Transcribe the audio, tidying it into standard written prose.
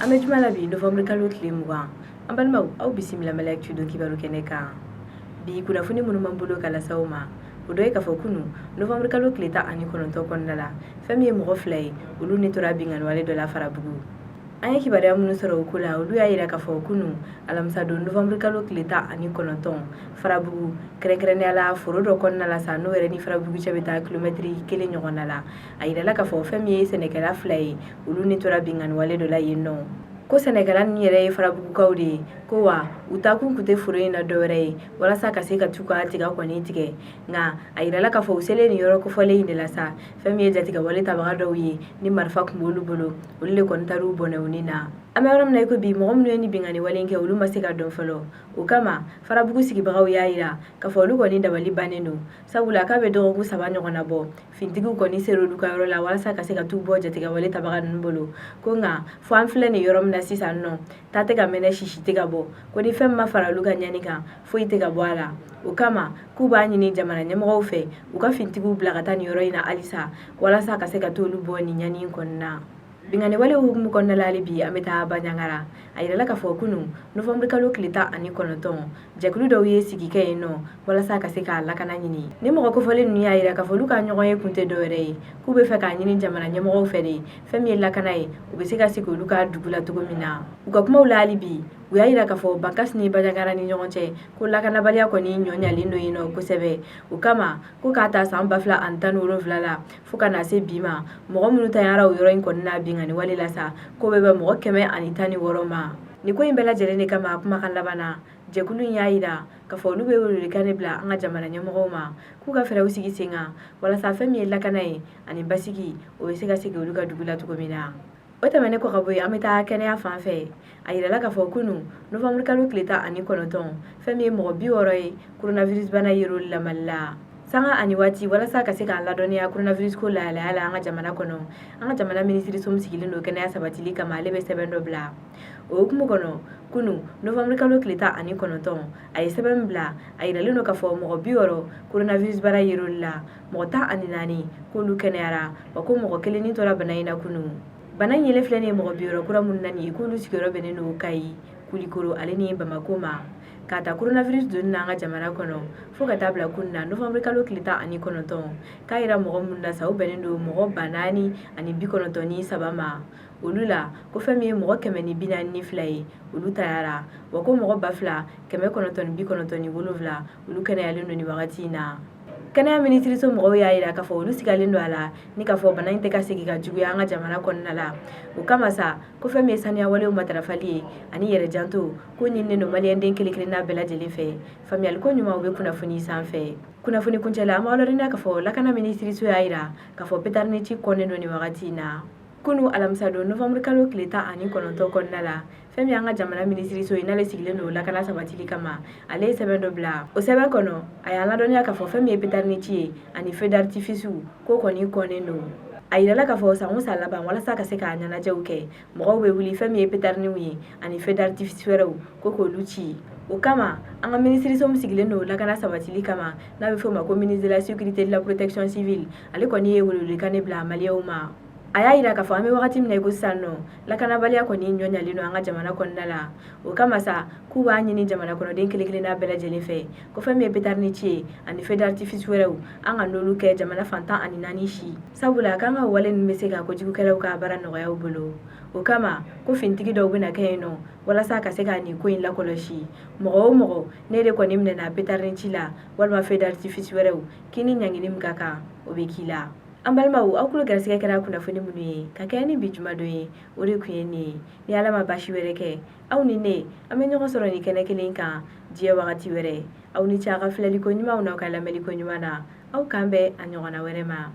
An bɛ juma la bi, novembre kalo tile 20. An balimaw, aw bisimila Mali Actu don kibaru kɛnɛ kan. Bi kunnafoni minnu b'an bolo ka lase aw ma, o dɔ ye k'a fɔ kunu novembre kalo tile 19 kɔnɔna la, fɛn min ye mɔgɔ fila ye, olu ni tora binkanniwale dɔ la Farabugu. An ye kibaruya minnu sɔrɔ o ko la, olu y'a yira k'a fɔ kunu alamisa don, novembre kalo tile 19, Farabugu, kɛrɛnkɛrɛnnenya la foro dɔ kɔnɔna la sa, n'o yɛrɛ ni Farabugu cɛ bɛ taa kilomɛtiri kelen ɲɔgɔn na la, a yirala k'a fɔ fɛn min ye sɛnɛkɛla fila ye, olu ni tora binkanniwale dɔ la yen nɔ. Ko sɛnɛkɛla ninnu yɛrɛ ye Farabugukaw de ye, ko wa u taakun tun tɛ foro in na dɔwɛrɛ ye walasa ka se ka t'u ka tiga kɔni tigɛ. Nka a yirala k'a fɔ u selen nin yɔrɔ kofɔlen in de la sa, fɛn min ye jatigɛwale tabaga dɔw ye ni marifa tun b'olu bolo, olu de kɔni taar'u bɔnɛ u ni na. An bɛ yɔrɔ min na i ko bi, mɔgɔ minnu ye nin binkanni wale in kɛ, olu ma se ka dɔn fɔlɔ. O kama, Farabugu sigibagaw y'a yira k'a fɔ olu kɔni dabali bannen don, sabula k'a bɛ dɔgɔkun 3 ɲɔgɔnna bɔ, fintigiw kɔni sera olu ka yɔrɔ la walasa ka se ka t'u bɔ jatigɛwale tabaga ninnu bolo. Ko nka fo an filɛ nin yɔrɔ min na sisan nɔ, ta tɛ ka mɛnɛ, sisi tɛ ka bɔ. Ko ni fɛn ma fara olu ka ɲani kan, foyi tɛ ka bɔ a la. O kama, k'u b'a ɲini jamana ɲɛmɔgɔw fɛ, u ka fintigiw bila ka taa nin yɔrɔ in na halisa walasa ka se ka t'olu bɔ nin ɲani in kɔnɔna. Binkanni wale hukumu kɔnɔna la, hali bi an bɛ taa Banjagara. A yirala k'a fɔ kunun novembre kalo tile 19, jɛkulu dɔw ye sigi kɛ yen nɔ walasa ka se k'a lakana ɲini. Ni mɔgɔ kofɔlen ninnu y'a yira k'a fɔ olu ka ɲɔgɔn ye kun tɛ dɔwɛrɛ ye, k'u bɛ fɛ k'a ɲini jamana ɲɛmɔgɔw fɛ de, fɛn min ye lakana ye, u bɛ se ka sigi olu ka dugu la cogo min na. U ka kumaw la hali bi, u y'a yira k'a fɔ Bankasi ni Banjagara ni ɲɔgɔn cɛ, ko lakanabaliya kɔni ɲɔ ɲalen don yen nɔ kosɛbɛ. O kama, ko k'a ta san 2017 la fo ka na se bi ma, mɔgɔ minnu tanyara o yɔrɔ in kɔni na binkanni wale la sa, ko bɛ bɛn mɔgɔ 116 ma. Nin ko in bɛɛ lajɛlen de kama, kumakan laban na, jɛkulu in y'a yira k'a fɔ olu bɛ welewelekan de bila an ka jamana ɲɛmɔgɔw ma, k'u ka fɛɛrɛw sigi sen kan walasa fɛn min ye lakana ye ani basigi, o bɛ se ka segin olu ka dugu la cogo min na. O tɛmɛnen kɔ ka bɔ yen, an bɛ taa kɛnɛya fan fɛ. A yirala k'a fɔ kunun novembre kalo tile 19, fɛn min ye mɔgɔ 60 ye, coronavirus bana yer'olu la Mali la. Sanga ani waati, walasa ka se k'an ladɔnniya coronavirus ko lahalaya la an ka jamana kɔnɔ, an ka jamana minisiriso min sigilen don kɛnɛya sabatili kama, ale bɛ sɛbɛn dɔ bila. O hukumu kɔnɔ, kunun novembre kalo tile 19, a ye sɛbɛn bila. A yiralen don k'a fɔ mɔgɔ 60 coronavirus bana yer'olu la, mɔgɔ 14 k'olu kɛnɛyara, wa ko mɔgɔ kelen ni tora bana in na kunun. Bana in yelen filɛ nin ye mɔgɔ 60 kura minnu na nin ye, k'olu sigiyɔrɔ bɛnnen don Kayi, Kulikoro ale ni Bamako ma. K'a ta coronavirus donni na an ka jamana kɔnɔ fo ka taa bila kunun na, novembre kalo tile 19, k'a yira mɔgɔ minnu na sa, o bɛnnen don mɔgɔ 4093 ma. Olu la, ko fɛn min ye mɔgɔ 142 ye, olu tayara, wa ko mɔgɔ 2997, olu kɛnɛyalen don nin wagati in na. Kɛnɛya minisiriso mɔgɔw y'a yira k'a fɔ olu sigalen don a la ni k'a fɔ bana in tɛ ka segin ka juguya an ka jamana kɔnɔna la. O kama sa, ko fɛn min ye saniya walew matarafali ye ani yɛrɛ janto, ko ɲininen don maliyɛnden kelen kelenna bɛɛ lajɛlen fɛ. Faamuyali ko ɲuman, o bɛ kunnafoni sanfɛ. Kunnafoni kuncɛ la, an b'aw ladɔnniya k'a fɔ lakana minisiriso y'a yira k'a fɔ pétard ci kɔnnen don nin wagati in na. Kunu alamisa don, novembre kalo tile 19 kɔnɔna la, fɛn min y'an ka jamana minisiriso ye, n'ale sigilen don lakana sabatili kama, ale ye sɛbɛn dɔ bila. O sɛbɛn kɔnɔ, a y'an ladɔnniya k'a fɔ fɛn min ye pétard ci ye ani feu d'artifice, ko kɔni kɔnnen don. A yirala k'a fɔ san o san laban, walasa ka se k'a ɲɛnajɛw kɛ, mɔgɔw bɛ wuli fɛn min ye pétardniw ye ani feu d'artifice wɛrɛw, ko k'olu ci. O kama, an ka minisiriso min sigilen don lakana sabatili kama, n'a bɛ f'o ma ko ministre de la Sécurité, de la Protection civile, ale kɔni ye welewelekan de bila maliyɛnw ma. A y'a yira k'a fɔ an bɛ wagati min na i ko sisan nɔ, lakanabaliya kɔni ɲɔ ɲalen don an ka jamana kɔnɔna la. O kama sa, k'u b'a ɲini jamana kɔnɔden kelen kelenna bɛɛ lajɛlen fɛ, ko fɛn min ye pétard ci ye ani feu d'artifice wɛrɛw, an ka n'olu kɛ jamana fan 14 si, sabula k'an ka wale ninnu bɛ se ka kojugukɛlaw ka baara nɔgɔya u bolo. O kama, ko finitigi dɔw bɛna kɛ yen nɔ walasa ka se ka nin ko in lakɔlɔsi. Mɔgɔ o mɔgɔ ne de kɔni minɛna pétard ci la walima feu d'artifice wɛrɛw, k'i ni ɲangili min ka kan, o bɛ k'i la. An balimaw, aw tulo garisɛgɛ kɛra kunnafoni minnu ye ka kɛ ni bi jumadon ye, o de tun ye nin ye. Ni Ala ma baasi wɛrɛ kɛ, aw ni ne, an bɛ ɲɔgɔn sɔrɔ nin kɛnɛ kelen kan diɲɛ wagati wɛrɛ. Aw ni ce a ka filɛliko ɲumanw n'aw ka lamɛnliko ɲuman na. Aw k'an bɛn a ɲɔgɔnna wɛrɛ ma.